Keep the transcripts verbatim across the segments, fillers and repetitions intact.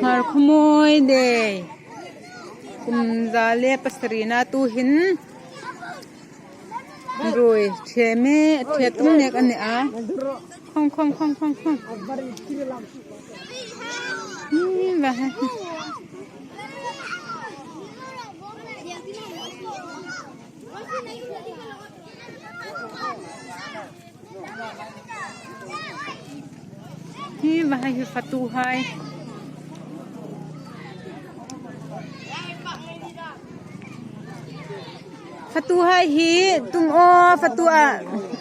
Hmarkhawmawi Day. Kum za le pasarina tuhin. Ruoi ṭhe mek, ṭhe tum mek a ni a. Khawng, khawng, khawng, khawng, khawng. Hmm, va hai. Hi va hai hi fatuhai. Fatuhai hi tum aw, fatu a,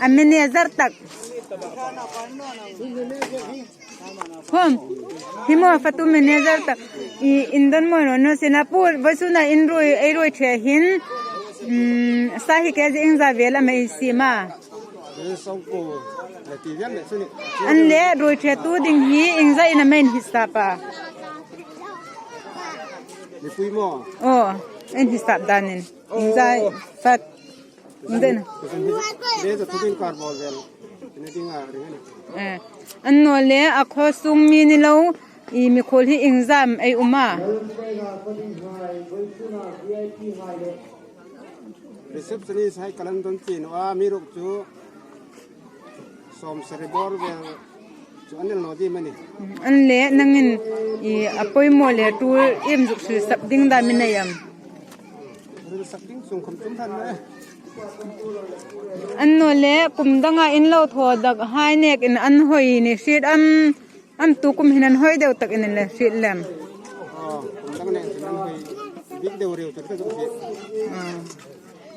a manager tak. Khawm. Hi maw fatu manager tak. I indon maw no no sina pu, vawisuna in ruoi, ei ruoi ṭhe hin. Mm, sa hi kg iengza vel am ei siem a? An le ruoi ṭhetu ding hi iengza in am ei hisap a? Mipui maw? Oh, ei hisap danin. Iengza fat. Iengza. Eh. Annawleh a khaw sung mi ni lo, i mikhuol hi iengza am ei um a? Receptionist hai ka la indon chie naw a, amiruokchu sawmsari bawr vel chu an el naw ding am a ni? An le nangin i a poimaw le tul iem zuk hril sap ding dam i nei am? Hril sap ding sung khawm tum than naw e. Annawleh kum danga in lo thaw dak hai nekin an hoi ni hriet am? Am tu kum hin an hoi deu takin an le hriet lem? Oh, kum dang nen an hoi bik deu reu chu ka zuk hriet. Ah.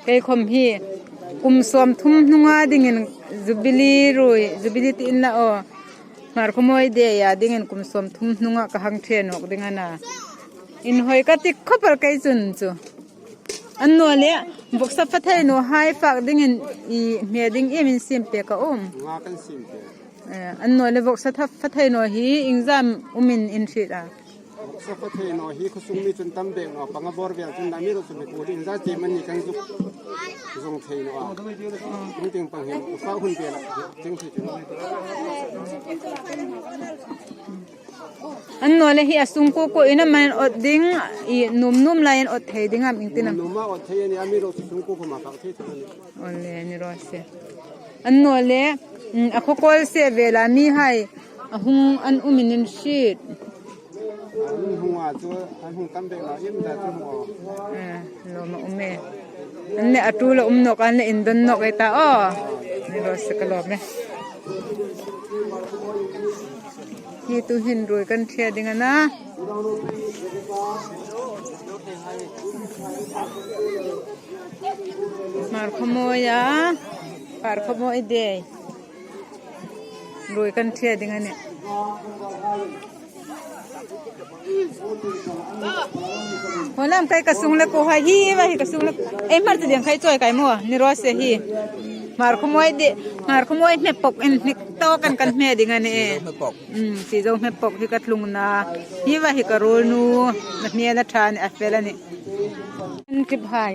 Kei khawm hi kum sawmthum hnunga dingin Jubilee ruoi, Jubilee ti inla aw. Hmarkhawmawi Day-a dingin kum sawmthum hnunga ka hang ṭhe nawk ding a na. Inhoi ka ti khawp el kei chun chu. Annawleh vawksa fathei naw hai fak dingin i hme ding iem in siem pek a um? Nga kan siem pek. Eh, annawleh vawksa tha-, fathei naw hi iengza am um in in hriet a? Vawksa fathei naw hi khawsung mi chun tam bek naw, panga bawr vel chun amiruokchu mikhuol iengza chie am a ni kan zuk zawng thei naw a. Kum tieng pang hin, ufa hun vel a, tieng thei chu. Annawleh hi a sungkuo kuo in am an awt ding, i nuom nuom lai an awt thei ding am iengtin am? Nuom a awt thei a ni, amiruokchu sungkuo khawma fak thei thei a ni. Aw le, ni raw se. Annawleh, mm, a khaw kawl se vela mihai a hung an um in in hriet. An hung a chu, an hung tam bek naw iem ta chu hung aw. Eh, lawm a um e. An le a tul a um nawk, an le indon nawk ei ta aw. Ni raw se, ka lawm e. Hi tu hin ruoi kan ṭhe ding a na. Hmarkhawmawi a, Hmarkhawmawi Day. Ruoi kan ṭhe ding a nih. Hmarkhawmawi kei ka sung le kuo hai hi, va hi ka sung le. Ei, Hmar ti ding khai choi kai maw, ni raw se hi. Hmarkhawmawi Day, Hmarkhawmawi hme pawk in hnik tawk kan kan hme ding a nih. Hme pawk. Um, Sizo hme pawk hi ka tlung a na. Hi va hi ka ruolnu, na hme na ṭha ni a fel a nih. An tip hai.